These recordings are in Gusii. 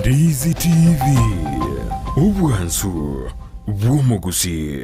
Ndizi TV, obwansu bw'omogusii.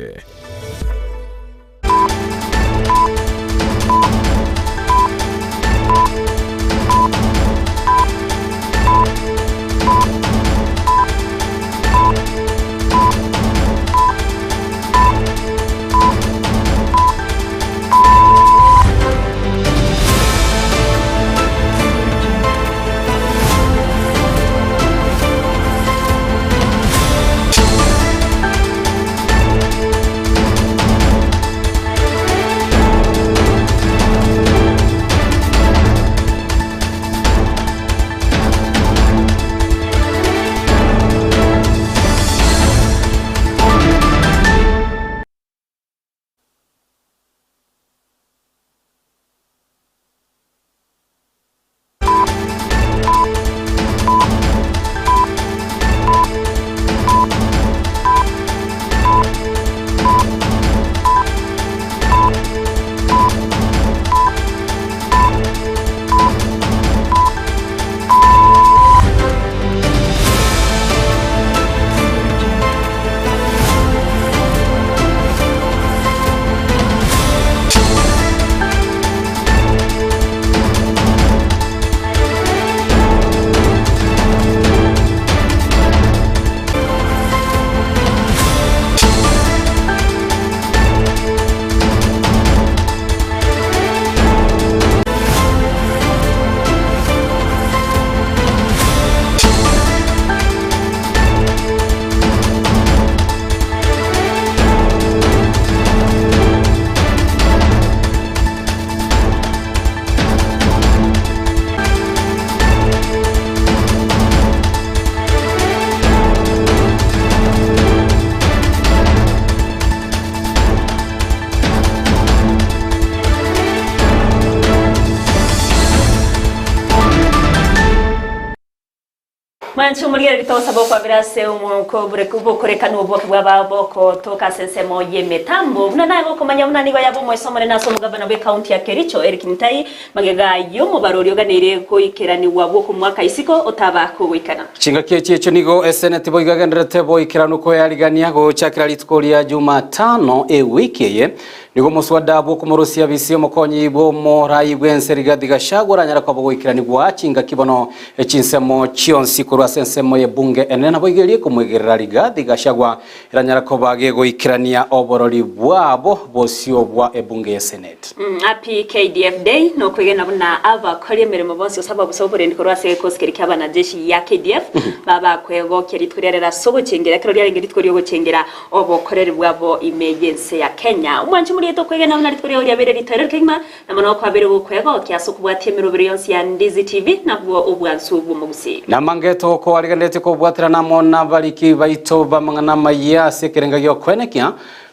Mwanche omorigereria togosaba okwabera ase obokorekanu oboke bw'aba bokotoka ase ensemo y'emetambo. Buna naye gokomanya buna nigo yaba omoeso omonene ase omogabana bw'ekaunti ya Kericho Eric Mutai magega y'omobaro oria oganeire goikeranigwa bw'okomoaka isiko otaba kogoikana. Chingaki echi echio nigo Eseneti boigo egendererete boikeranu koyarigania gochakera rituko ria Jumatano ewiki eye. Nigo omoswada bw'okomorosia bisi omokonyi bw'omorai bw'ense Rigathi Gachagua oranyare koba goikeranigwa chingaki bono chinsemo chionsi korwa ase ensemo y'ebunge enene naboigo eria ekomwegerera Rigathi Gachagua eranyare koba gegoikerania oborori bwabo bosio bwa ebunge y'eseneti. Happy KDF Day nokwegena buna abakori emeremo bonsi gose ababusa b'oborendi korwa ase egekosi keria kia abanajeshi ya KDF babakwegokia rituko ria rero ase ogochengera ekero riarenge rituko riogochengera Obokoreri bwabo ime y'ense ya Kenya. Omwanchi moriete okwegena buna rituko riao riabeire ritoereru kegima, na mono kwabeire gokwegokia ase okobwatia emerobero yonsi ya Ndizi TV, nabwo obwansu bw'omogusii. Namangeto koarigereretie kobwaterana amo nabariki baito b'amang'ana amayia ase ekerenga gi'okoenekia,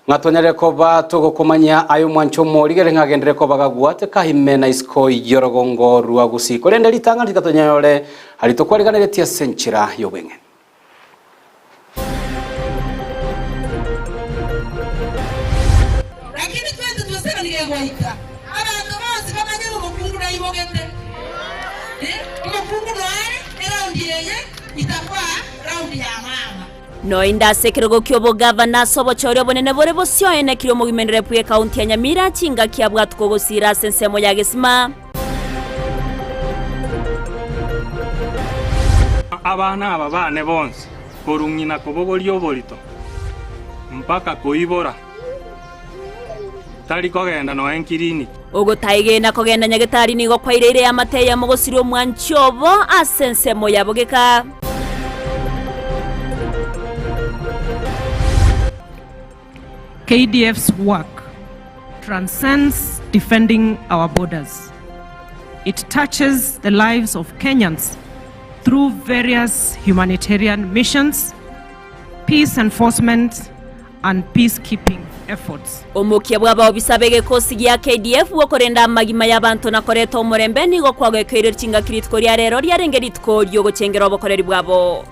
ng'a twanyarire koba togokomanyia aye omwancha omorigereria ng'a agenderere koba gagwateka ime na isiko y'orogongo rwa Gusii. Korende ritang'ani tiga tonyore aria tokwariganeretie ase enchera y'obweng'e. Lakini twente twaseranire goika abanto bonsi bamanye ng'a omokungu naimogete. Omokungu noare eraundi eye itakwaa raundi ya mama. Noinde ase ekerogo ki'obogavana ase obochori obonene bore bosio oenekirie omogimenere bw'ekaunti ya Nyamira chingaki abwatwe kogosiira ase ensemo ya Gesima. Abana aba baane bonsi, korwa ng'ina kobogoria oborito mpaka koibora, tari kogenda nonya nkiriniki. Ogotaegena kogenda nyagetari nigo kwaireire eamate eyemo gosiria omwanchi obo ase ensemo ya bogeka. KDF's work transcends defending our borders. It touches the lives of Kenyans through various humanitarian missions, peace enforcement, and peacekeeping efforts. Omokia bw'abaobisa b'egekosi gia KDF bw'okorenda amagima y'abanto na koreta omorembe nigo kwagoekeire chingaki rituko ria rero riarenge rituko ri'ogochengera obokoreri bwabo.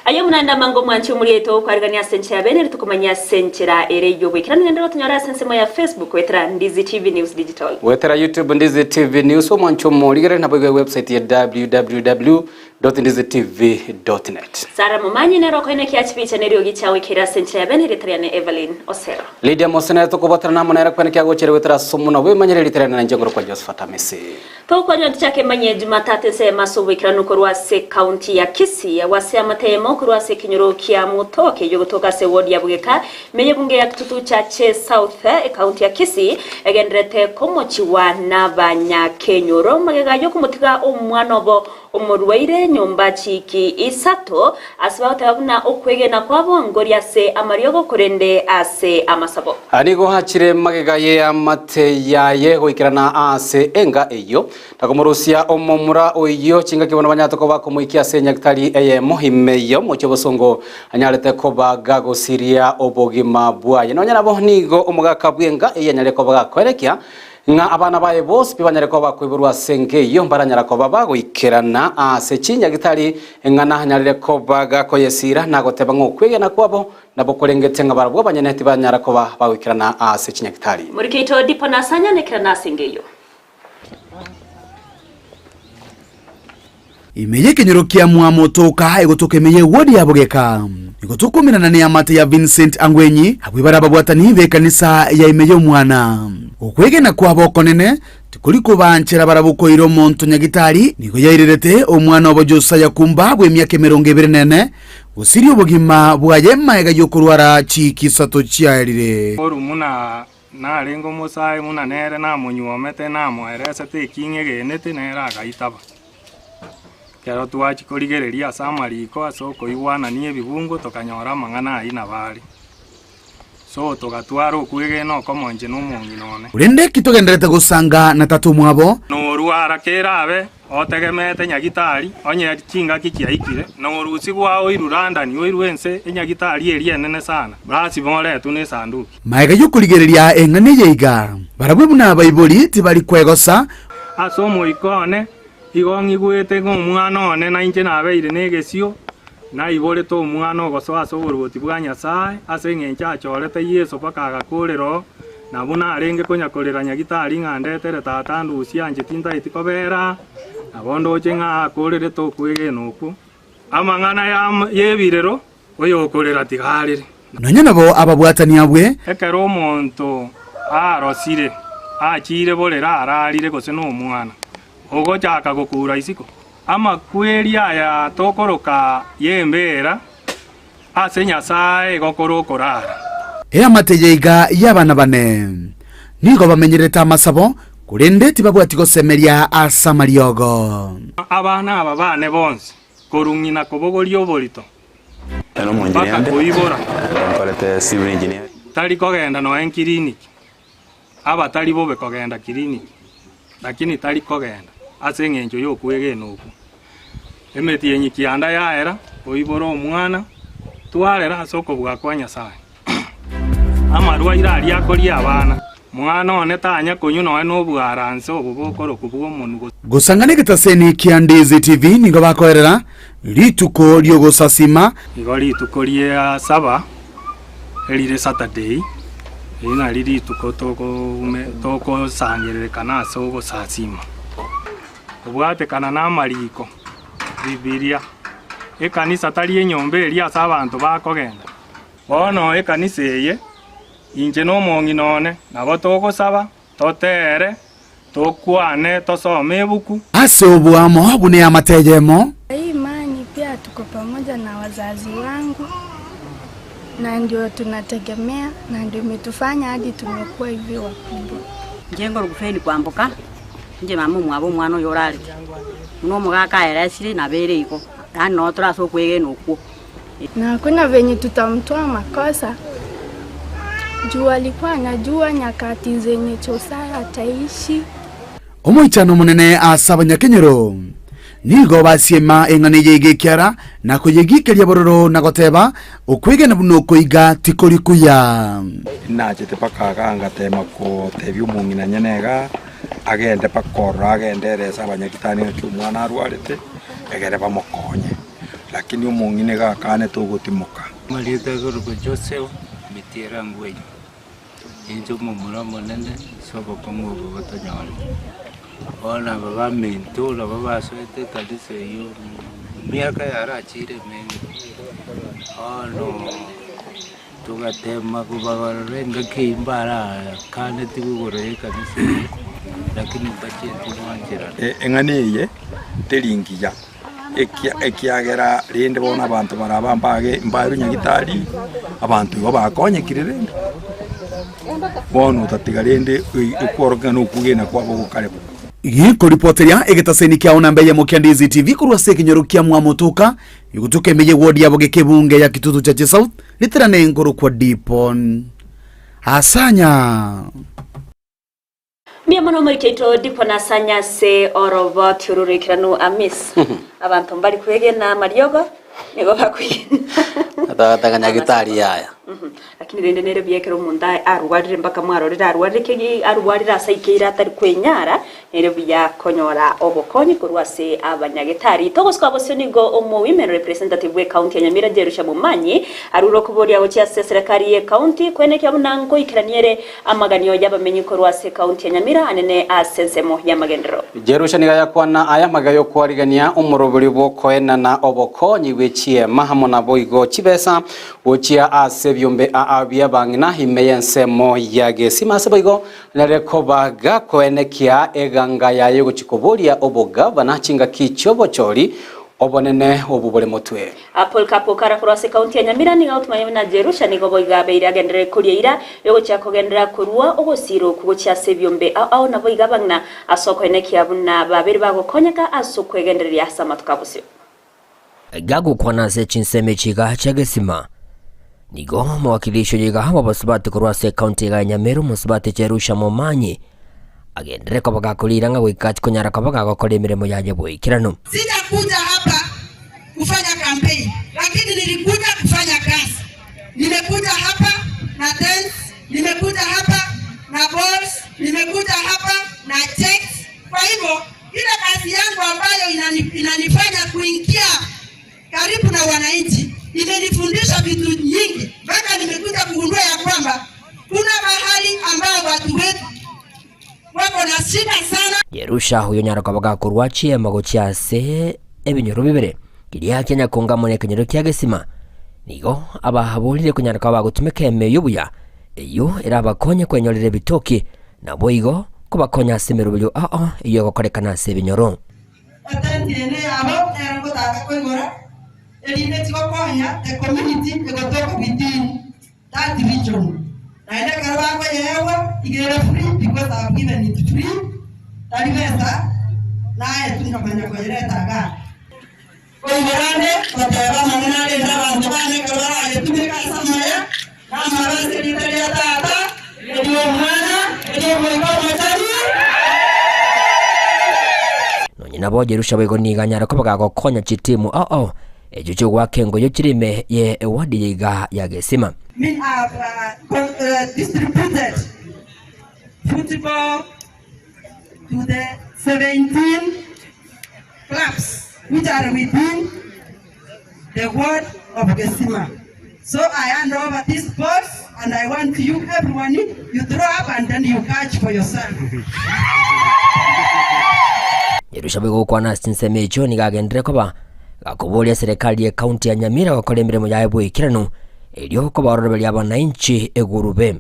Aye buna. naende amango omwanchi omorieto okwarigania ase enchera ya bene ere tokomanyia ase enchera ere y'oboikeranu naende gotonyora ase ensemo ya Facebook goetera Ndizi TV News Digital. Goetera YouTube Ndizi TV News omwanchi omorigereri naboigo ewebsite ya www.ndizitv.net. Sarah Momanyi nere okoenekia chibicha neriogi chiao kere ase enchera ya bene erieta riane Evelyn Osero. Lydia Mose nere tokobwaterana amo nere kwenekia agochire goetera ase omonwa bw'emanyereri rieta riane nainche ngorokwa Josephat Amisi. Togokwania tochake manye Jumatatu ensemo ase oboikeranu korwa ase county ya Kisii agwo ase amatemo korwa ase ekenyoro kia Mutoke eyio gotoka ase ward ya Bugeka ime y'ebunge ya Kitutu Chache South ecounty ya Kisii egendererete komochigwa nabanyakenyoro magega yokomotiga omwana obo Omorwaire nyomba chiiki isato, ase bagoteba buna okwegena kwabo nkori ase amariogo korende ase amasabo. Nigo achire magega y'eamate yaye goikerana aase enga eyio, na komorusia omomura oyio chingaki bono banyarete koba komoikia ase enyagitari eyemo ime y'omochie obosongo anyarete koba gagosiria obogima bwaye. Nonya nabo nigo omogaka bw'enga eyio anyarire koba gakoerekia Ng'a abana baye bonsi tibanyare koba bakoiborwa ase enka eyio, mbaranyara koba bagoikerana ase chinyagitari, ng'a nanyarire koba gakoyesiira, na goteba ng'a okwegena kwabo nabo korengete ng'a barabwo abanyene tibanyara koba bagoikerana ase chinyagitari. Morikeito Dipo na Sanya nekerana ase enka eyio. Ime y'ekenyoro kia Mwamotoka egotoka ime y'ewodi ya Bogeka, nigo tokomerana neamate ya Vincent Angwenyi, abwo bare ababwatani b'ekanisa ya ime y'Omwana. Okwegena kwabo okonene tikori kobanchera barabwo koira omonto nyagitari, nigo yairerete omwana obo Josiah Kumba bw'emiaka emerongo ebere nene, gosiria obogima bwaye magega y'okorwara chiiki isato chiaerire. Korwa buna narenge omosae buna nere namonyuomete namoeresete eki ng'egenete nere agaitaba. Ekero twachia korigereria ase amariko ase okoigwanania ebibungo tokanyora amang'ana ayio nabo are. So togatwara okwegena okomo inche na omong'ina one. Korende ki togendererete gosanga na tata omwabo? Norwara kerabe otegemeete nyagitari, onye chingaki chiaikire, na orusigwe ao oirwe London, oirwe ense enyagitari eria enene sana, lasima oretwe nesanduki. Magega y'okorigereria eng'ana eye iga, barabwo buna abaibori tibari kwegosa. Ase omoika one igo ng'igwete ng'a omwana one nainche nabeire negesio, naiborete omwana ogosoa ase oboruoti bwa Nyasae, ase engencho achorete Yeso mpaka agakoorera oo, na buna arenge konya-korera nyagitari ng'a ndetere tata ndusie anche tintaeti kobera aa, nabo ndoche ng'a akoorerete okwegena okwo. Amang'ana y'ebirero, oyokorera tiga arere. Nonya nabo ababwatani abwe. Ekero omonto arosire, achiire borere ararire gose nomwana, ogochaka gokuura isiko. Amakweri aya tokoroka y'embeera ase Nyasae egokora okorara. Eamate yaiga y'abana bane nigo bamenyerete amasabo, korende tibabwati gosemeria ase amariogo. Abana aba bane bonsi, korwa ng'ina kobogoria oborito mpaka koibora, tari kogenda nonya kiriniki, abatari bobe kogenda kiriniki, lakini tari kogenda ase eng'encho y'okwegena okwo. Emetienyi kianda yaera, oibore omwana, twarera ase okobua kwa Nyasae. Amarwaire aria akoria abana, mwana one tanya konywa nonya nobwaranse obo bokorokwa bw'omonwa gose. Gosang'ana egetaseni kia Ndizi TV nigo bakoerera rituko ri'ogosasima. Igo rituko ria saba erire Saturday, eri nari rituko togosangererekana ase ogosasima. Kobwatekana namariko, Bibilia, ekanisa tari enyomba eria ase abanto bakogenda. Bono ekanisa eye, inche nomong'ina one, nabo togosaba, toteere, tokwane, tosome ebuku. Ase oboamo buna eamate eyemo. Hii imani pia tuko pamoja na wazazi wangu na ndio tunategemea na ndio imetufanya hadi tumekuwa hivi wakubwa. Inche nkorokwa Feni Kwamboka, inche mama omwabo omwana oyo orarete, buna omogaka aeresire nabo ere igo, yaani noo tore ase okwegena okwo. Na hakuna venye tutamtoa makosa juu alikuwa anajua nyakati zenye Josiah ataishi. Omoichano omonene ase abanyakenyoro nigo basiema eng'ana eye iga ekiara na koyegikeria bororo na goteba, Okwegena buna oko iga tikori kuya. Nachete mpaka igaa ngatema gotebia omong'ina nyene igaa, agende mpaka ororo agende erese abanyagitari ng'aki omwana arwarete, egere bamokonye. Lakini omong'ina iga akanete ogotimoka. Amarieta akorokwa Joseph Mitiera Ngwenyi, ninche omomura omonene ase obokong'u obo botonyorete. Bono aba baminto nabo basoete ekanisa eyio emiaka yarachire emenge, bono togatema kobabarora engaki eyio mbarakaneti igoro ya ekanisa eyio, lakini mbachieti gwancherana. Eng'ana eye teri ngiya, ekiagera rende bono abanto baraba mbage mbaerwe nyagitari, abanto igo bakonyekire rende. Bono otatiga rende okworokia ng'a nokwegena kwabo gokare bo. Gekoripoteria egetaseni kiao namba eyemo kia Ndizi TV korwa ase ekenyoro kia Mwamotoka, egotuka ime y'ewodi ya Bogeke ebunge ya Kitutu Chache South, riterane nkorokwa Dipon Asanya. Mbuya mono omoika oito Dipon Asanya ase oroboti oru roikeranu Amis. Abanto mbari kwegena amariogo, nigo bakwegena Atagataga nyagitari yaya. Lakini rende nere buya ekero omonto arwarire mpaka mwarorire arwarire kegi arwarire ase aikeire atari kwenyara, nere buya konyora obokonyi korwa ase abanyagetari. Togosuka bosio nigo omo women representative bwe county ya Nyamira Jerusha Momanyi arure okoboria gochia ase eserekari ye county koenekia buna nkoikerania ere Amaganio y'abamenyi korwa ase ekaunti ya Nyamira anene ase ensemo y'amagenderero. Jerusha nigo yakwana aya amagega y'okwarigania omoroberi bw'okoenana obokonyi bwe chiema amo naboigo chibesa gochia ase ebiombe aa bi'abang'ina ime y'ensemo ya Gesima. Ase boigo nere koba gakoenekia eganga yaye gochia koboria obogavana chingaki chi'obochori obonene obwo bore motwe. Polycarp Okara korwa ase ekaunti ya Nyamira nigo agotumanya buna Jerusha nigo boigo abeire agenderere koria eira yogochia kogenderera korua ogosiira okwo gochia ase ebiombe ao ao naboigo abang'ina ase okoenekia buna babeire bagokonyeka ase okwegendereria ase amatuko a bosio. Gagokwana ase chinsemo echi iga chia gesima, nigo omowakilishi oyo iga bw'abasubati korwa ase ekaunti iga ya Nyamira omosubati Jerusha Momanyi agenderere koba gakoriira ng'a goika tikonyara koba gagokora emeremo yaye boikeranu. Sijakuja hapa kufanya campaign, lakini nilikuja kufanya kazi. Nimekuja hapa na tents, nimekuja hapa na balls, nimekuja hapa na checks. Kwa hivyo ile kazi yangu ambayo inani, inanifanya kuingia karibu na wananchi imenifundisha vitu nyingi, mpaka nimekuja kugundua ya kwamba kuna mahali ambao watu wetu wako na shida sana. Yerusha oyonyara koba gakorwa chiema gochia ase ebinyoro bibere, keria kia Nyakongo amo nekenyoro kia Gesima. Nigo ababorire konyara koba bagotumeka emeyio buya, eyio erabakonye kwenyorera ebitoki, naboigo kobakonya ase emeroberio ao eyio egokorekana ase ebinyoro. Etenti eye neyabo, nero ngotaka koigora, erinde chigokonya the community egotoka within that region. Naende ekero bakoyeegwa iga ere free because I have given it free, tari besa naetwe nkamanya koyereta igaa. Koigora ande goteba amang'ana arende abanto bane ekero barayetumeke ase amaya na amabe ase erieta ria Tata, eri'Omwana, eri'Omoika Omochenu. Nonye nabo Jerusha boigo nigo anyare koba gagokonya chitimu ao ao echio chi'ogoaka engoyo chire ime ye ewadi ya iga ya Gesima. Mean have distributed football to the 17 clubs which are within the ward of Gesima. So I hand over these balls and I want you everyone you throw up and then you catch for yourself. Jerusha boigo gokwana ase chinsemo echio nigo agenderere koba gakoboria eserekari ye county ya Nyamira gokora emeremo yaye boikeranu erio kobaoroberia abanainchi egurube.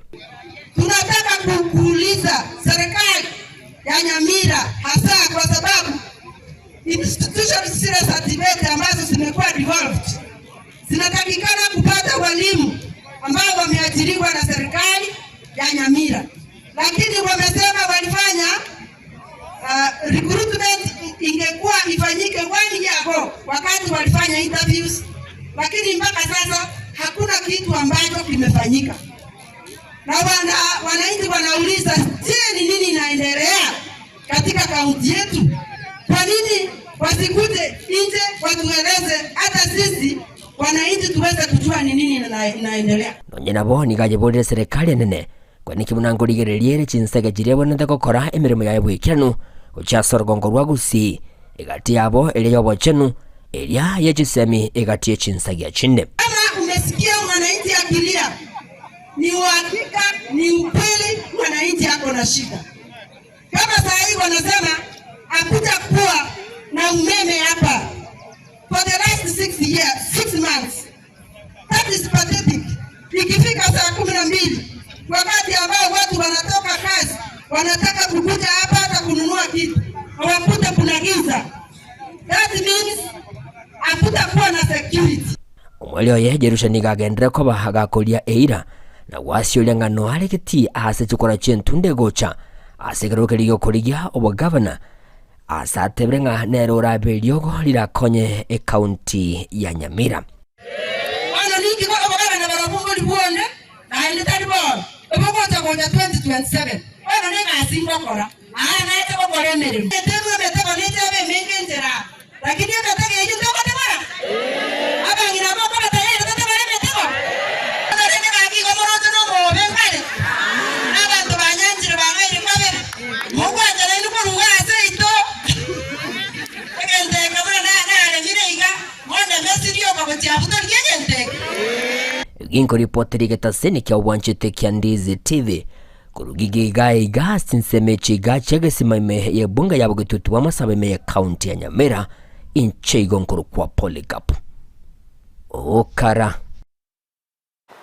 Tunataka kuuliza serikali ya Nyamira hasa kwa sababu institutions zile za TVET ambazo zimekuwa devolved zinatakikana kupata walimu ambao wameajiriwa na serikali ya Nyamira, lakini wamesema walifanya recruitment ingekuwa ifanyike one year ago wakati walifanya interviews, lakini mpaka sasa hakuna kitu ambacho kimefanyika na wananchi wanauliza, je, ni nini inaendelea katika kaunti yetu? Kwa nini wasikuje nje watueleze, hata sisi wananchi tuweze kujua ni nini inaendelea. Nonye nabo nigo ayeborire serikali enene kweneki buna nkorigereria ere chinsege chiria ebwenerete gokora emeremo yaye bw'ekeranu gochia ase orogongo rwa Gusii, egati yabo eria y'obochenu. eria ye chisemi egati ye chinsagia chinde. Kama umesikia mwananchi akilia, ni uhakika, ni ukweli, mwananchi ako na shida. Kama saa hii wanasema hakutakuwa na umeme hapa for the last 6 years, 6 months. That is pathetic. Ikifika saa 12 wakati ambao watu wanatoka kazi wanataka kukuja hapa hata kununua kitu, hawakute kuna giza. That means hakutakuwa na security. Omweri oye Jerusha nigo agenderere koba agakoria eira na gwasioria ng'ano are geti ase chikora chi'entunde gocha ase ekero keria giokorigia obogavana ase atebire ng'a nere orabe eriogo rirakonye ekaunti ya Nyamira. Bono ninki obogabana barabwo bwonde naende tari bono obogocha gocha 2027 bono negasi ngokora aa naete gokora emeremo eterwe emetego nechebe emenge enchera lakini emetego eywo togotegora abang'ina boko batayari totegora emetego bono rende gaki igo moroche nomobe nkare n'abanto banyanchire bang'aire kabere mogwanchera inu koruga ase ito egenteke buna naremire iga monde mesirie okogochia butoria egenteke. Ginkoripoteri getaseni kia obwanchete kia Ndizi TV korugiga iga iga ase ensemo echiga chiagesima ime ye bunge ya bogetutu bwa masaba ime ye county ya Nyamira inche igo nkorokwa Polycarp Okara.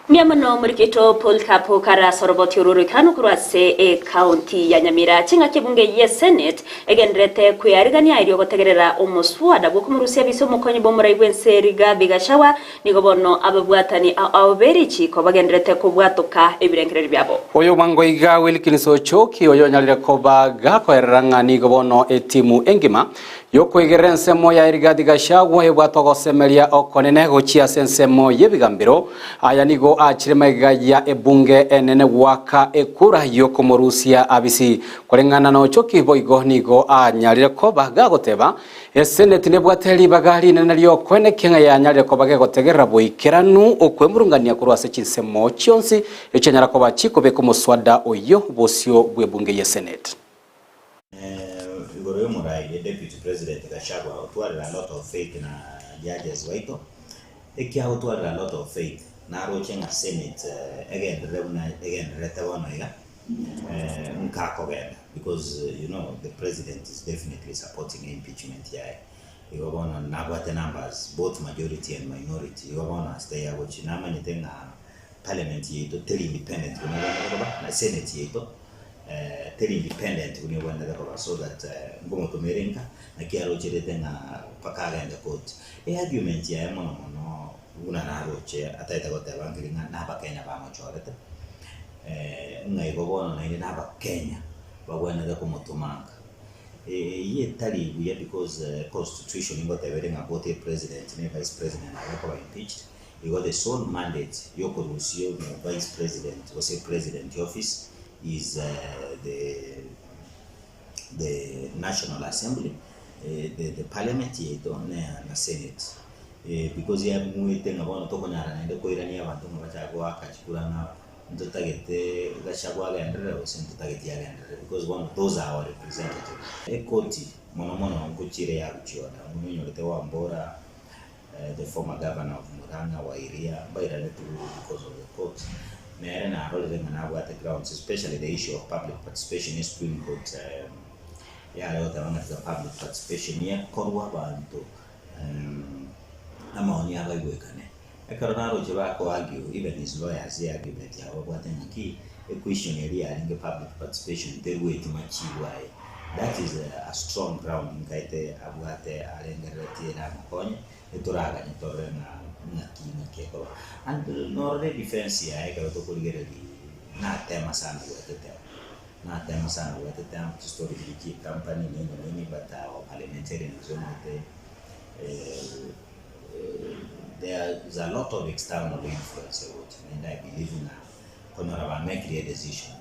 Miamono murikito Polycarp Okara soroboti ororo ikano korwa ase ekaunti ya Nyamira ching'aki ebunge ye Senate egenderete kweyarigania erio gotegerera omoswada bwokomorusia bise omokonyi bwa omorai bwense Rigathi Gachagua nigo bono ababwatani ao berichiko bagenderete kobwatoka ebirengereri biabo. Oyo mwangoiga Wilkins Ochoki oyo onyarire koba gakoerera ng'a nigo bono etimu engima yokoigerera ensemo ya Rigathi Gachagua ebwate ogosemeria okonene gochia ase ensemo y'ebigambiro aya nigo achire magega ya ebunge enene gwaka ekura yokomorusia abisi koreng'ana na Ochoki boigo nigo anyarire koba gagoteba eseneti nebwate ribaga rinene riokoenekia ng'a yanyarire koba gegotegerera boikeranu okwemurungania korwa ase chinsemo chionsi echianyara koba chikobeka omoswada oyo bosio bwa ebunge ya senate. Igoro y'omorai deputy president Gachagua otwarire a lot of faith na judges baito ekiagotwarire a lot of faith naroche ng'a senate egenderere buna egendererete bono iga nkakogenda because the president is definitely supporting impeachment yaye igo bono nabwate numbers both majority and minority igo bono ase yagochi namanyete ng'a parliament yaito teri independent buna ebwenerete koba na senate yaito teri independent buna ebwenerete koba so that nkomotomera enka naki arocherete ng'a mpaka agende court. E argument yaye mono mono buna naroche ataete goteba nkeri ng'a na abakenya bamochorete ng'a igo bono naende na abakenya babwenerete komotomanga eywo etari buya because constitution ngotebere ng'a both a president na vice president nabo bakoba impeached igo the sole mandate yokorusia omo vice president gose president office is the National Assembly, the parliament yaito na senate because yamwete ng'a bono tokonyara naende koirania abanto ng'a bachake goaka chikura ng'a ntotagete Gachagua agenderere gose ntotageti agenderere because bono those are our representatives. Ekoti mono mono nkochire yagochioda buna onyorete Wambora the former governor of Murang'a Wairia mbairanete because of the court nere narorire ng'a nabwate grounds, especially the issue of public participation. Supreme Court yare goteba ng'a tiga public participation yekorwa abanto amaoni abaigwekane ekero naroche bako argue, even his lawyers argument yabo babwate ng'aki equestion eria yarenge public participation terweti machibu aye. That is a strong ground nkaete abwate arengereretie ere amokonye etoraganye torore ng'a ng'aki ng'aki ekoba and norore defense yaye ekero tokorigereria natema sana gwetetea natema sana gwetetea chistori chiri chia company nini nini, but our parliamentarians omanyete there is a lot of external influence egocha naende I believe ng'a konyora bamekire a decision.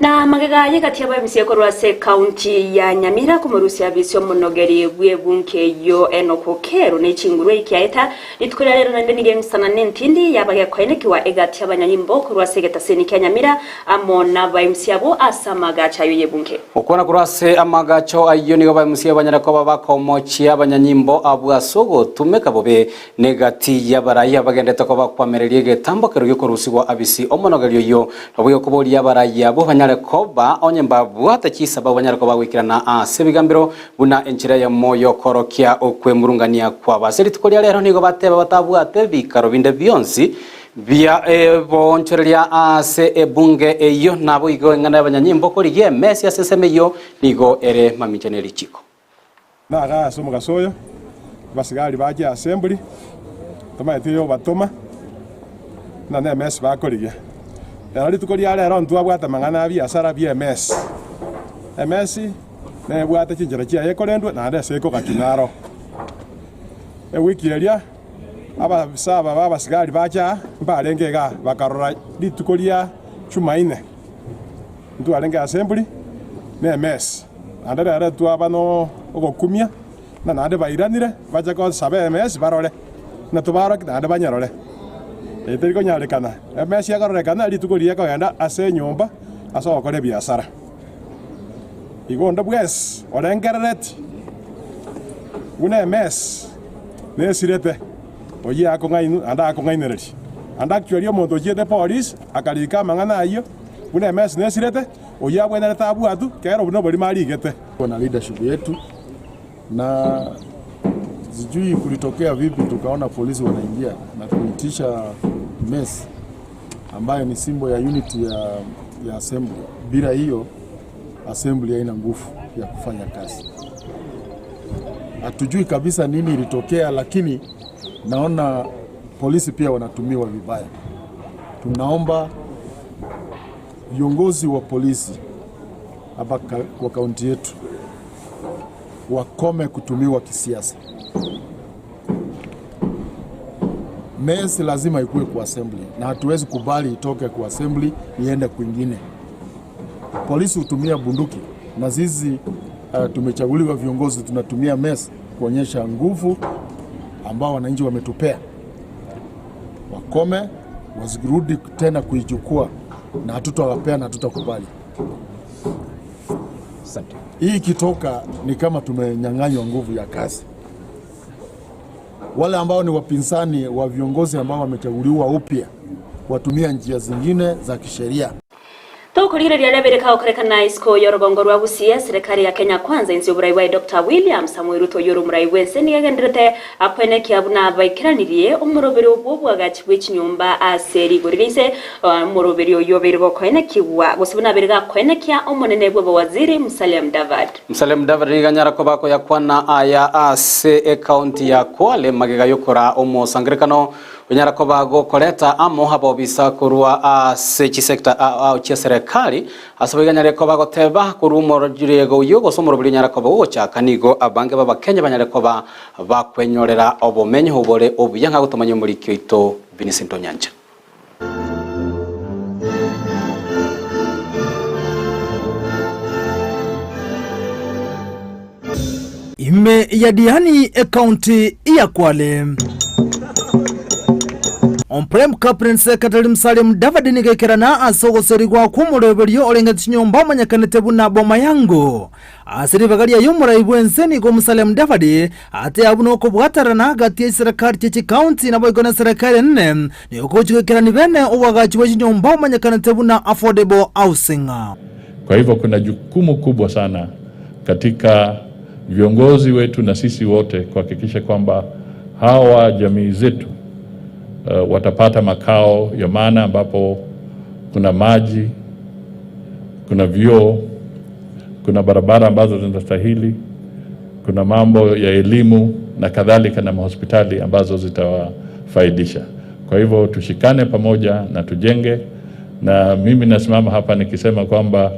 Na magega aye gati y'abaemisia korwa ase ekaunti ya Nyamira komorusia abisi omonogeri bw'ebunke eyio Enock Okello ne chinguru ekiaeta rituko ria rero naende nigo emisana nentindi yabagekoenekigwa egati y'abanyanyimbo korwa ase egetaseni kia Nyamira amo nabaemisia abwo ase amagacho ayio y'ebunke. Gokwana korwa ase amagacho ayio nigo abaemisia banyare koba bakomochia abanyanyimbo abwo ase ogotumeka bobe Negati y'abarai abagendete kobakwamereria egetambo ekero gi'okorusigwa abisi omonogeri oyio, naboigo koboria abarai abwo banyare koba onye mbabwate chisababu banyare koba goikerana ase ebigambero buna enchera eyemo y'okoorokia okwemurungania kwabo. Ase rituko ria rero nigo bateba batabwate ebikaro binde bionsi bia boonchoreria ase ebunge eyio, naboigo eng'ana y'abanyanyimbo korigia emesi ase ensemo eyio nigo ere mamincha ne richiko. Nagaa ase omogaso oyo, abasigari bache assembly, tomaeti oyobatoma, buna nemesi bakorigia. Rero rituko ria rero ntwabwate amang'ana a biasara bi'emesi. Emesi nebwate chinchera chiaye ekorendwa naende ase ekogachwa naro. Ewiki eria abafisa aba ba abasigari bacha aa mbarenge igaa bakarora rituko ria Jumaine. Ntwarenge assembly na emesi, naende rero twaba no ogokumia, na naende bairanire bache gosaba emesi barore, na tobaroki naende banyerore. Eye teri konyarekana, emesi ekororekana rituko riria ekogenda ase enyomba ase ogokora ebiasara. Igo onde bwensi orengerereti buna emesi nesirete, oyio akong'ainwa naende akong'ainereria. Naende actually omonto ochiete polisi akarika amang'ana ayio. Buna emesi nesirete, oyio agwenerete abwatwe, kera obwo noborimo arigete. Na leadership yetu na sijui kulitokea vipi tukaona polisi wanaingia na kuitisha mess ambayo ni symbol ya unity ya, ya assembly. Bila hiyo assembly haina nguvu ya kufanya kazi. Hatujui kabisa nini ilitokea, lakini naona polisi pia wanatumiwa vibaya. Tunaomba viongozi wa polisi hapa kwa kaunti yetu wakome kutumiwa kisiasa. Mesi lazima ikuwe kwa assembly na hatuwezi kubali itoke kwa assembly iende kwingine. Polisi hutumia bunduki na sisi tumechaguliwa viongozi, tunatumia mesi kuonyesha nguvu ambao wananchi wametupea. Wakome, wasirudi tena kuichukua, na hatutawapea na hatutakubali. Asante. Hii ikitoka ni kama tumenyang'anywa nguvu ya kazi. Wale ambao ni wapinzani wa viongozi ambao wamechaguliwa upya watumia njia zingine za kisheria. Tokorigereria aria abere kagokorekana isiko y'orogongo rwa Gusii, eserekari ya Kenya Kwanza inse y'oborai bwaye Doctor William Samoei Ruto oyio ore omorai bw'ense nigo egendererete Akwenekia buna baikeranirie omoroberio bw'oboagachi bwe chinyomba ase rigori ria ise, omoroberio oyio obeire gokoenekigwa, gose buna abeire gakoenekia omonene bw'abawaziri Musalia Mudavadi. Musalia Mudavadi nigo anyara koba akoyakwana aya ase ekaunti ya Kwale magega y'okoraa omosangererekano Onyara koba gokoreta amo abobisa korwa ase chisecta ao chia serekari, ase boigo anyare koba goteba korwa omorego oyio gose omoroberi onyara koba gogochaka nigo abange b'Abakenya banyare koba bakwenyorera obomenyo obore obuya ng'a gotomanya omoriki oito Vincent Onyancha. Ime ya Diani ekaunti ya Kwale. Omprem Cabinet Secretary Musalia Mudavadi nigo aikerana ase ogoserigwa kw'omoreberio orenge chinyomba omanyekanete buna Boma Yangu. Ase ribaga riaye omorai bw'ense nigo Musalia Mudavadi ateeba buna okobwaterana gati ye chiserekari chie chikaunti naboigo na eserekari enene nigo gochia goikerania bene oboagachi bwe chinyomba omanyekanete buna Affordable Housing. Kwa hivyo kuna jukumu kubwa sana katika viongozi wetu na sisi wote kuhakikisha kwamba hawa jamii zetu watapata makao ya maana ambapo kuna maji, kuna vyoo, kuna barabara ambazo zinastahili, kuna mambo ya elimu na kadhalika na mahospitali ambazo zitawafaidisha. Kwa hivyo tushikane pamoja na tujenge, na mimi nasimama hapa nikisema kwamba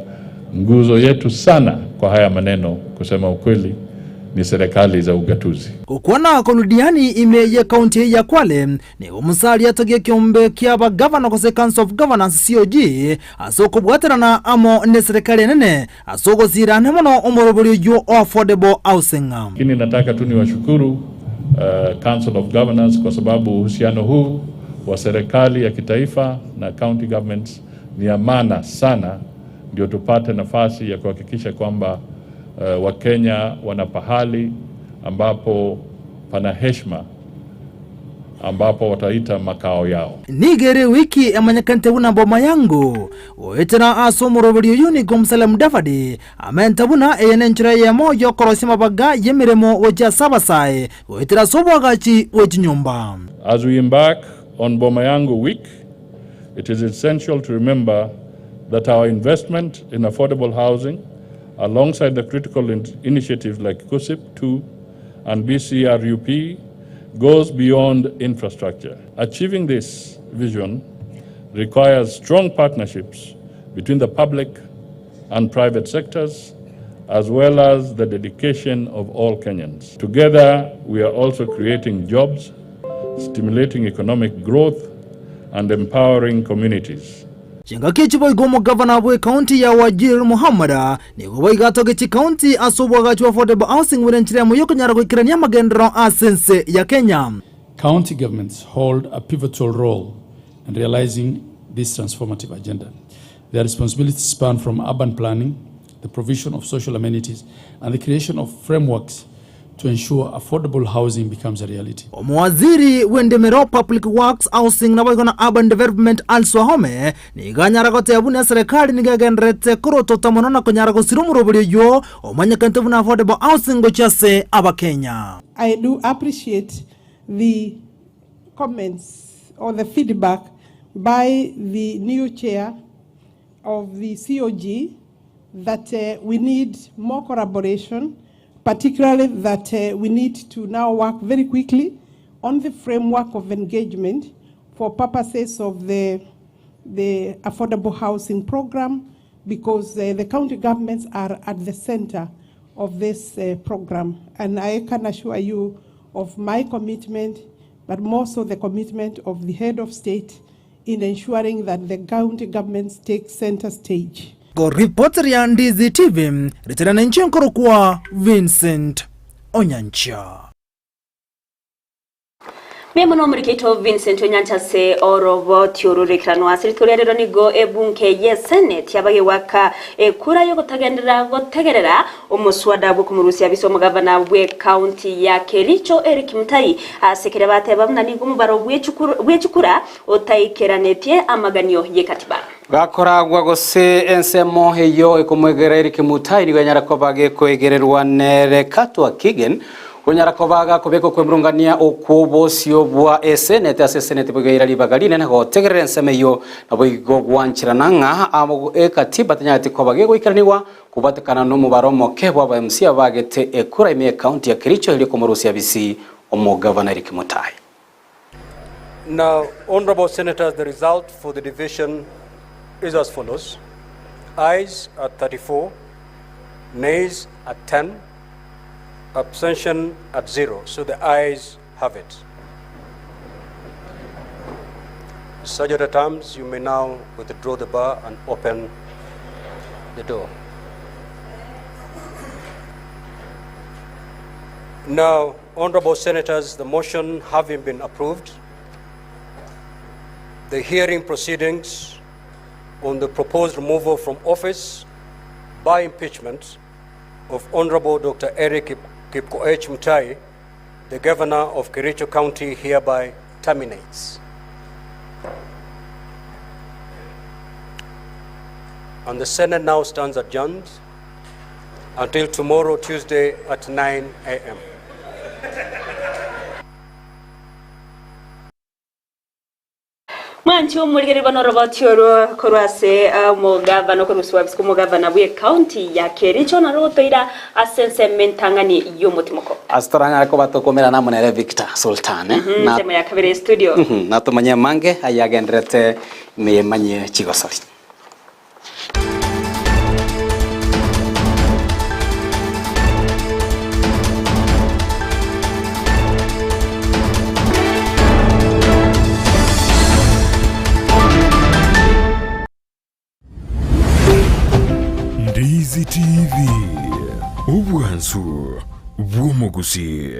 nguzo yetu sana kwa haya maneno, kusema ukweli, ni serikali za ugatuzi. Gokwana korwa Diani ime y'ekaunti eye ya Kwale, nigo Musalia atogia ekeombe ki'abagavana gose Council of Governors, COG, ase okobwaterana amo neserikali enene ase ogosiirana mono omorobori oyio o Affordable Housing. Lakini nataka tu niwashukuru Council of Governors kwa sababu uhusiano huu wa serikali ya kitaifa na county governments ni ya maana sana, ndio tupate nafasi ya kuhakikisha kwamba Wakenya wana pahali ambapo pana heshima ambapo wataita makao yao. Nigo ere ewiki emanyekanete buna Boma Yangu, goetera ase omoroberi oyio nigo Musalia Mudavadi amenta buna eye nenchera eyemo y'okorosia amabaga y'emeremo gochia ase abasae goetera ase oboagachi bwe chinyomba. As we embark on Boma Yangu Week, it is essential to remember that our investment in affordable housing, alongside the critical initiatives like KUSIP 2 and BCRUP, goes beyond infrastructure. Achieving this vision requires strong partnerships between the public and private sectors, as well as the dedication of all Kenyans. Together, we are also creating jobs, stimulating economic growth, and empowering communities. Chingaki echi boigo omogavana bw'ekaunti ya Wajir Mohammed nigo boigo atoge chikaunti ase oboagachi bwa affordable housing buna enchera emo y'okonyara goikerania amagenderero ase ense ya Kenya. County governments hold a pivotal role in realizing this transformative agenda. Their responsibilities span from urban planning, the provision of social amenities, and the creation of frameworks to ensure affordable housing becomes a reality. Omowaziri bw'endemero, Public Works, Housing naboigo na Urban Development Alice Wahome nigo anyara goteba buna eserekari nigo egendererete korotota mono na konyara gosira omorobori oyio omanyekanete buna affordable housing gochia ase Abakenya. I do appreciate the comments or the feedback by the new chair of the COG that we need more collaboration, particularly that we need to now work very quickly on the framework of engagement for purposes of the affordable housing program, because the county governments are at the center of this program. And I can assure you of my commitment, but more so the commitment of the head of state in ensuring that the county governments take center stage. Ripoti ya Ndizi TV, ritera nenche nkorokwa Vincent Onyancha. Memo no omorikeito Vincent Onyancha ase oroboti ororekerano ase rituko ria rero nigo ebunge ye Senate yabagewaka ekura yogotagenderera gotegerera omoswada bw'okomorusia bise omogavana bwe county ya Kericho Eric Mutai ase kere bateba buna nigo omobaro bw'echukura otaikeranetie amaganio ye katiba. Gakoragwa gose ensemo eyo ekomwegera Eric Mutai nigo enyara koba gekoegererwa nere Katwa Kigen onyara kobaga kobeka okwemurungania okw'obosio bwa esenete ase esenete boigo ribaga rinene gotegerera ensemo eyo nabo igo gwancherana ng'a amo ekatiba tenyareti koba gegoikaranigwa kubatikana n'omobaro omoke bwa aba MCA bagete ekura ime ekaunti ya Kericho eri komorusia bisi omogavana Eric Mutai. Now, honorable senators, the result for the division is as follows. Ayes at 34, nays at 10, abstention at 0. So the ayes have it. Sergeant at Arms, you may now withdraw the bar and open the door. Now, honorable senators, the motion having been approved, the hearing proceedings on the proposed removal from office by impeachment of Honorable Dr. Eric Kipkoech Mutai, the Governor of Kericho County, hereby terminates. And the Senate now stands adjourned until tomorrow, Tuesday at 9 a.m. Mwanchi omurigererwa noroboti oro korwa ase omogavana okorusiwa bisiko omogavana bwe county ya Kericho narogotoira ase ensemo entang'ani y'omotimoko. Ase toranyare koba tokomera namonere Victor Sultan eh? Na ensemo ya kabere studio. Natomanye mange ayagenderete meyemanye chigosori. Ndizi TV, obwansu bw'omogusii.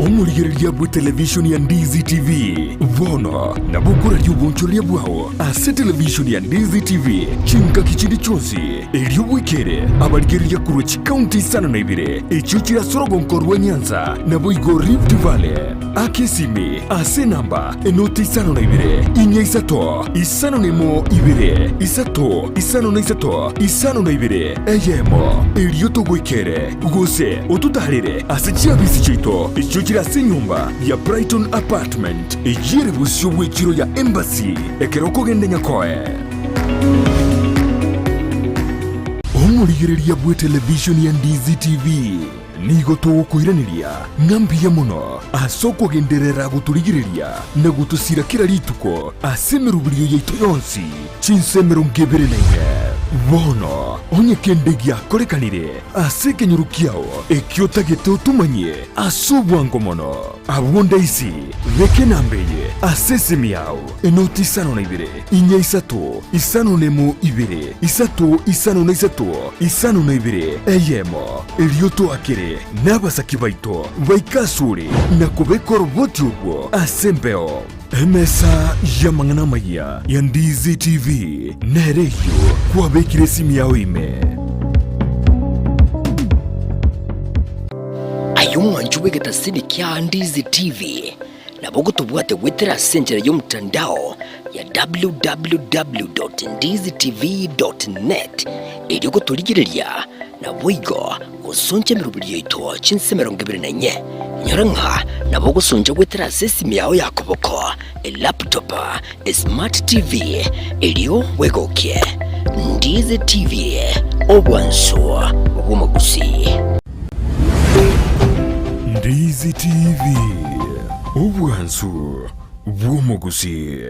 Omorigereria bw'etelevishoni ya Ndizi TV bono nabo okoraria obonchoreria bwao ase televishoni ya Ndizi TV chingaki chinde chionsi, erio bwekere abarigereria korwa chikaunti isano na ibere echio chire ase orogonko rwa Nyanza naboigo Rift Valley. Aka esimi ase enamba enoti isano na ibere, inya isato, isano na emo ibere, isato, isano na isato, isano na ibere, eyemo, erio togoikere, gose ototaarere ase chiabisi chiaito echio chire ase enyomba ya Brighton Apartment, eyio ere bosio bw'echiro ya Embassy, ekero okogenda Nyakoe. Omorigereria bw'etelevishoni ya Ndizi TV. Nigo togokoiraneria ng'a mbuya mono ase okogenderera gotorigereria na gotosira kera rituko ase emeroberio yaito yonsi, chinsa 24. Bono, onye kende giakorekanire ase ekenyoro kiao ekio otagete otomanyie ase obwango mono, abwo ndaisi, beka enamba eye ase esimi yao, enoti isano na ibere, inya isato, isano na emo ibere, isato, isano na isato, isano na ibere, eyemo. Erio toakere nabasaki baito baike asore na kobeka oroboti orwo ase embeo. Emesa y'amang'ana amayia ya Ndizi TV nere eyio kwabekire esimi yao ime. Aye omwanchi bw'egetasini kia Ndizi TV, nabo ogotobwate goetera ase enchera y'omotandao ya www.ndizitv.net erio gotorigereria naboigo gosoncha emeroberi yaito chinsa 24. Inyora ng'a nabo ogosoncha goetera ase esimi yao ya koboko, elaptop, esmart TV erio bwegokie. Ndizi TV, obwansu bw'omogusii. Ndizi TV, obwansu bw'omogusii.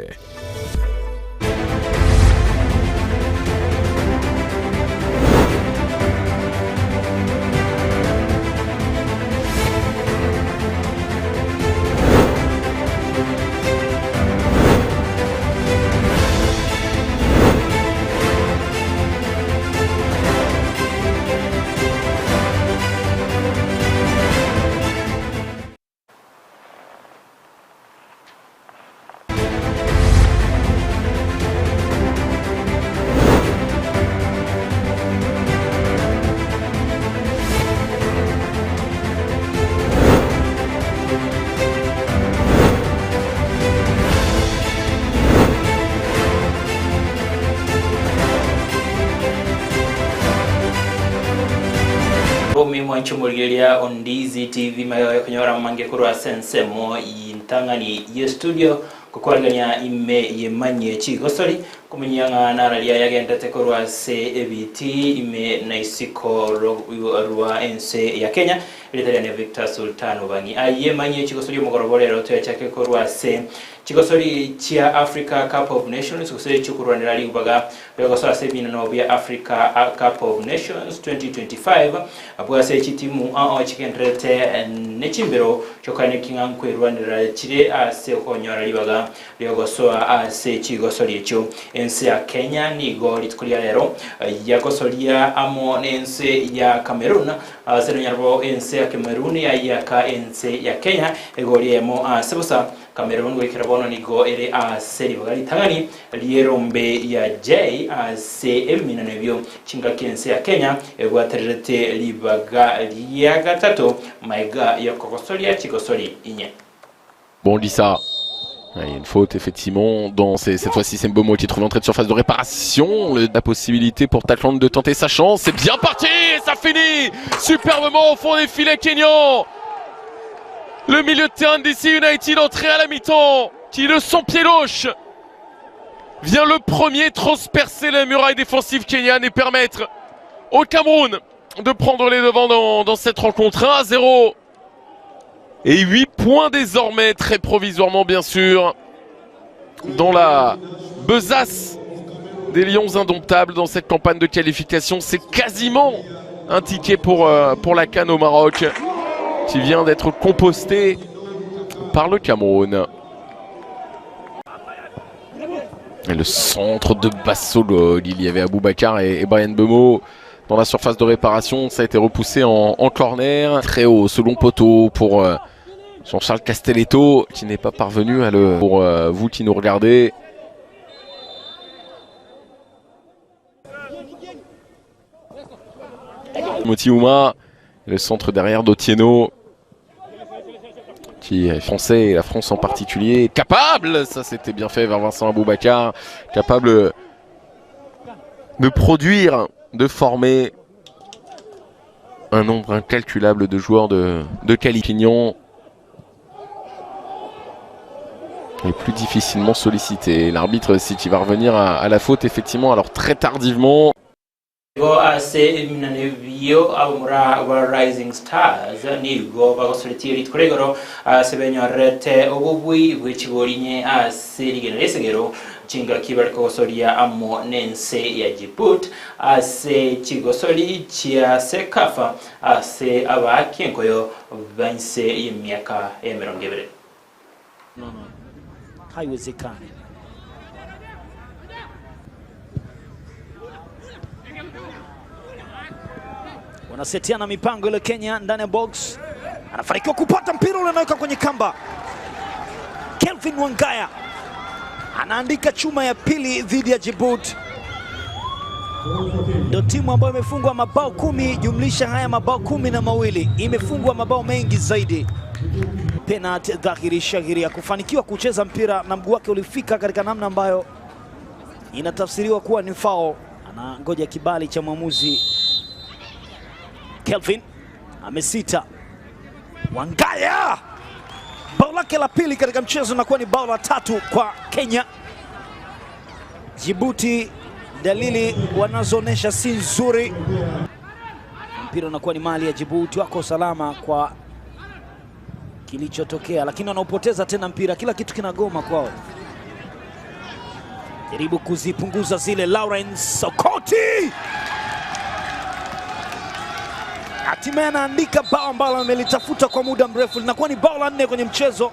Bomi mwanche omorigereria o Ndizi TV mayoyo konyora amange korwa ase ensemo y'intang'ani ye studio gokwarigania ime yemanyie chigosori komanyia ng'a nararia yagendete korwa ase ebiti ime na isiko rwa ense ya Kenya Erieta riane Victor Sultan Obang'i. Aye manyie chigosori omogoroba ore rero toyachake korwa ase chigosori chia Africa Cup of Nations gose chiokorwanera ribaga ri'ogosoa ase ebinano bia Africa Cup of Nations 2025 abwo ase chitimu ao chigendererete nechimbero chiokoaneki ng'a nkwerwanera chire ase okonyora ribaga Riogosoa ase chigosori echio. Ense ya Kenya nigo rituko ria rero yagosoria amo nense ya Cameroon ase nonyarbo ense ya Cameroon yayiaka ense ya Kenya egori eyemo ase bosa. Cameroon goikera bono nigo ere ase ribaga ritang'ani rierombe ya J ase ebiminano ebio chingaki ense ya Kenya ebwatererete ribaga ria gatato maega yokogosoria chigosori inye. Bon, on dit ça. Il y a une faute effectivement dans cette fois-ci c'est Mbomo qui trouve l'entrée de surface de réparation. La possibilité pour Tacland de tenter sa chance. C'est bien parti et ça finit superbement au fond des filets kenyans. Le milieu de terrain de DC United entré à la mi-temps qui de son pied gauche vient le premier transpercer la muraille défensive kenyane et permettre au Cameroun de prendre les devants dans, dans cette rencontre 1 à 0. Et 8 points désormais, très provisoirement bien sûr, dans la besace des Lions indomptables dans cette campagne de qualification. C'est quasiment un ticket pour, euh, pour la CAN au Maroc qui vient d'être composté par le Cameroun. Et le centre de Bassolo, il y avait Aboubakar et, et Brian Bemo dans la surface de réparation. Ça a été repoussé en, en corner. Très haut, second poteau pour euh, Jean-Charles Castelletto qui n'est pas parvenu à le. Pour euh, vous qui nous regardez. Motiuma, le centre derrière d'Otieno qui est français et la France en particulier capable, ça c'était bien fait vers Vincent Aboubakar, capable de produire, de former un nombre incalculable de joueurs de, de qualité. Et plus difficilement sollicité. L'arbitre, si qui va revenir à, à la faute, effectivement, alors très tardivement. Igo ase ebiminano ebio abamura ba Rising Stars nigo bagosoretie rituko ria igoro ase benyorerete obobui bwe chigori inye ase rigena ri'esegero chingaki bare kogosoria amo n'ense ya Djibouti ase chigosori chia Cecafa ase abaaki enkoyo b'ense y'emiaka emerongo ebere. No, no. Haiwezekani. Wanasetiana mipango ile Kenya ndani ya box. Anafanikiwa kupata mpira ule anaweka kwenye kamba. Kelvin Wangaya anaandika chuma ya pili dhidi ya Djibouti. Ndio timu ambayo imefungwa mabao kumi jumlisha haya mabao 12, imefungwa mabao mengi zaidi. Penalti dhahiri shahiri ya kufanikiwa kucheza mpira na mguu wake ulifika katika namna ambayo inatafsiriwa kuwa ni foul. Anangoja kibali cha mwamuzi. Kelvin amesita. Wangaya, bao lake la pili katika mchezo na kuwa ni bao la tatu kwa Kenya. Djibouti dalili wanazoonyesha si nzuri. Mpira unakuwa ni mali ya Djibouti, wako salama kwa kilichotokea, lakini wanaopoteza tena mpira, kila kitu kinagoma kwao. Jaribu kuzipunguza zile. Lawrence Sokoti hatimaye anaandika bao ambalo amelitafuta kwa muda mrefu, linakuwa ni bao la nne kwenye mchezo.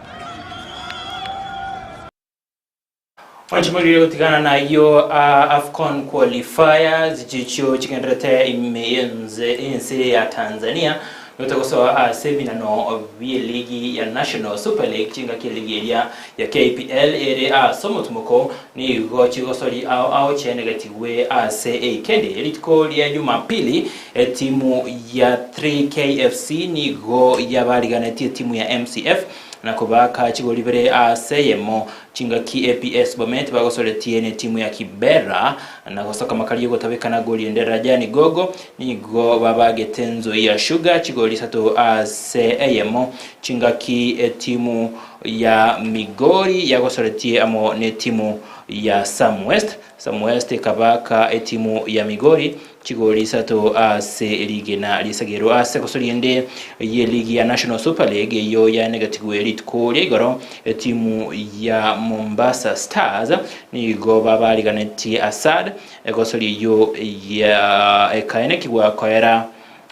Onchimorire gotigana nayio uh, Afcon qualifiers chichio chigenderete ime yenze ense ya Tanzania notagosoa ase ebinano bie ligi ya National Super League chingaki eligi eria ya KPL ere ase omotumoko nigo chigosori ao ao chianegetigwe ase eikendi rituko ria Jumapili etimu ya 3KFC nigo yabariganetie etimu ya MCF na kobaka chigori bere ase eyemo chingaki APS Bomet bagosoretie ne timu ya Kibera na gosoka makari gotabekana goli ende Rajani Gogo nigo babagete Nzoia Sugar chigori isato ase eyemo chingaki etimu ya Migori yagosoretie amo ne timu ya Sam West Sam West ekabaka etimu ya Migori chigori isato ase rigena risagero ase gosoria ende ye ligi ya National Super League eyo yanegetigwe rituko ria igoro etimu ya Mombasa Stars nigo babariganetie Asad egosoria eyo ya ekaenekigwa koera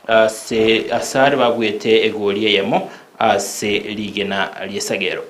ase Asad babwete egori eyemo ase rigena riesagero.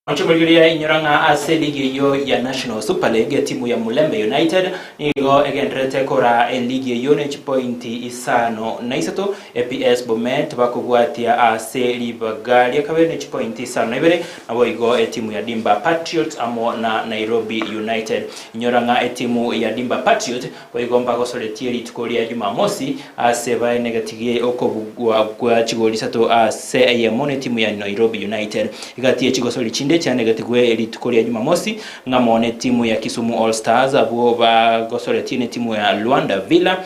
Onchomorigereria inyora ng'a ase ligi eyio ya National Super League etimu ya Mulembe United nigo egendererete kora eligi eyio ne chipointi isano na isato APS Bomet bakobwatia ase ribaga ria kabere ne chipointi isano na ibere naboigo etimu ya Dimba Patriots amo na Nairobi United. Inyora ng'a etimu ya Dimba Patriot boigo mbagosoretie rituko ria Jumamosi ase baenegetigie okobugwa gwa chigori isato ase eyemo netimu ya Nairobi United. Egati ye chigosori chinde chianegetigwe rituko ria Jumamosi ng'amo netimu ya Kisumu All Stars abwo bagosoretie netimu ya Luanda Villa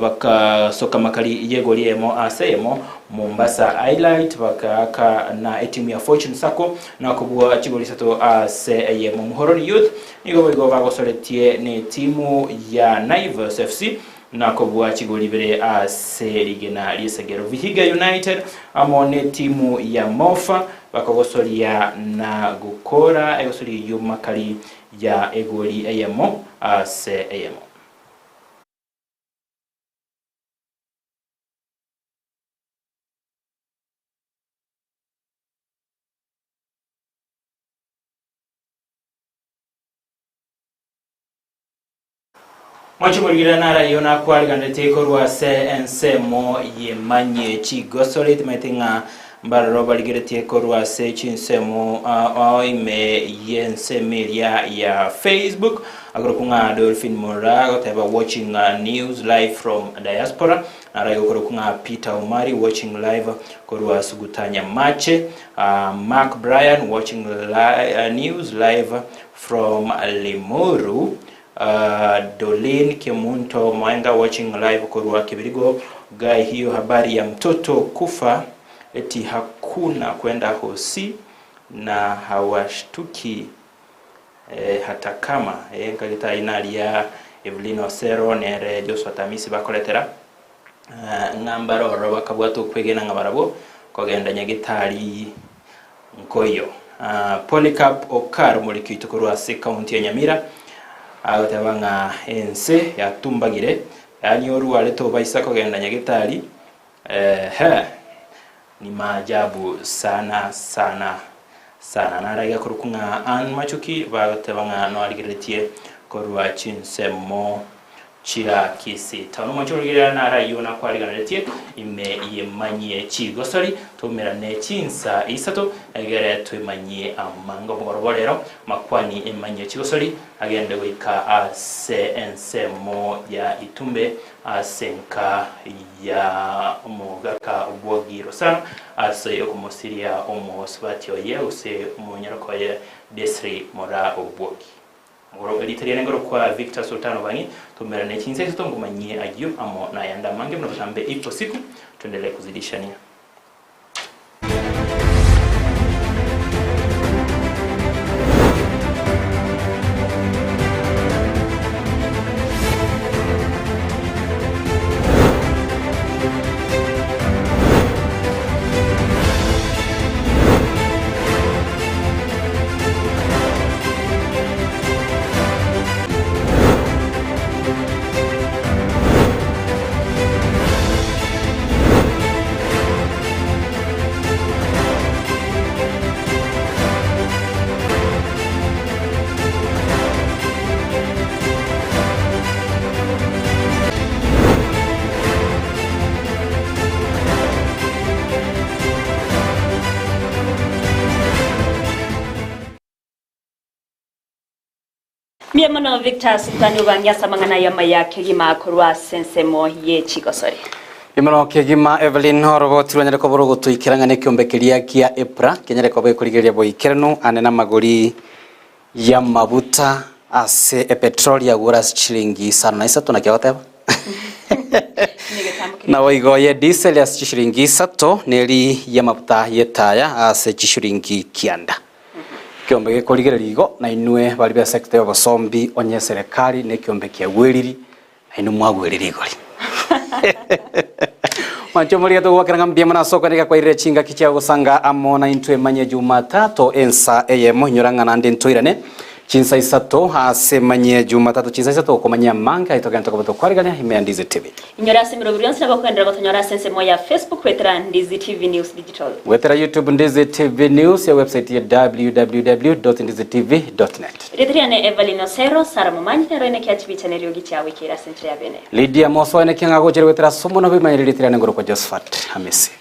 bakasoka makari yegori eyemo ase eyemo Mombasa Highlight bakaaka na etimu ya Fortune Sacco na kobua chigori isato ase eyemo Muhoroni Youth nigo boigo bagosoretie netimu ya Naivas FC na kobua chigori ibere ase rigena ri'esegero. Vihiga United amo netimu ya Mofa Bakogosoria na gokora egosoria eyio makari ya egori eyemo ase eyemo. Mwanche morigire narayo nakwariganetie korwa ase ensemo y'emanyie chigosori timanyeti ng'a mbaroro barigeretie korwa ase chinsemo ao ime y'ensemo eria ya Facebook akorokwa ng'a Dolphin Mura agoteba watching news live from diaspora narayo okorokwa ng'a Peter Omari watching live korwa Suguta Nyamache Mark Brian watching news live from Limuru Doreen Kemunto Mwaenga watching live korwa Kibirigo Guy hiyo habari ya mtoto kufa eti hakuna kwenda hosi na hawashtuki eh, hata kama eh, nkagete ayio naria Evelyn Osero nere Joshua Tamisi bakoretera eh, ng'a mbare ororo bakabwata okwegena ng'a barabwo kogenda nyagitari Nkoiyo. Polycarp Okar omoriki oito korwa ase ekaunti ya Nyamira agoteba ng'a ense yatumbagire yaani orware tobaisa kogenda nyagetari eeh ni maajabu sana sana sana. Naro iga korokwa ng'a Ann Machuki bagoteba ng'a noarigereretie korwa chinsemo Chia Kisii Town. Omochie origereria naro ayio nakwariganeretie ime yemanyie chigosori, toumerane chinsa isato, egere twemanyie amanga omogoroba o rero, makwani emanyie chigosori agende goika ase ensemo ya Itumbe ase enka ya omogaka bw'Ogiro sana ase okomosiria omosubati oye gose omonyaroka oye Desri Moraa Obwogi. Omogoro erieta riane nkorokwa Victor Sultan Obang'i, toumerane chinsa isato ngomanyie ayio amo nayande amange buna botambe ipo siku tuendelee kuzidishania. Mbuya mono Victor Sultani obange ase amang'ana aya amaya kegima korwa ase ensemo ye chigosori. Imono kegima Evelyn oroboti rwanyare koba rogotoikera ng'a nekiombe keria kia EPRA kenyare koba gekorigereria boikeranu ande namagori y'amabuta ase epetroli agure ase chilingi isano na isato naki ogoteba Naboigo ye diesel ase chishilingi isato neri y'amabuta y'etaya ase chishilingi kianda. Ekiombe gekorigereria igo nainwe baria b'esector y'obosombi onye eserekari nekiombe kiagweriri nainwe mwagweriri igori. Mwanche omorige togwakera ng'a mbuya mono ase okwaneka kwairire chingaki chia gosanga amo naintwe manye Jumatatu ensa eyemo inyora ng'a naende ntoirane Chinsa isato ase manyie Jumatatu chinsa isato okomanyia amange aye togende tokoba tokwarigania ime ya Ndizi TV. Inyore ase emeroberi yonsi nabo okoenderera gotonyora ase ensemo ya Facebook goetera Ndizi TV News Digital. Goetera YouTube Ndizi TV News ya website ya www.ndizitv.net. Erieta riane Evelyn Osero, Sarah Momanyi nero ene kia chibicha na eriogi chiago ekeire ase enchera ya bene. Lydia Mosoa ene kia ng'a gochera goetera ase omonwa bw'emanyereri erieta riane ngorokwa Josephat Hamisi.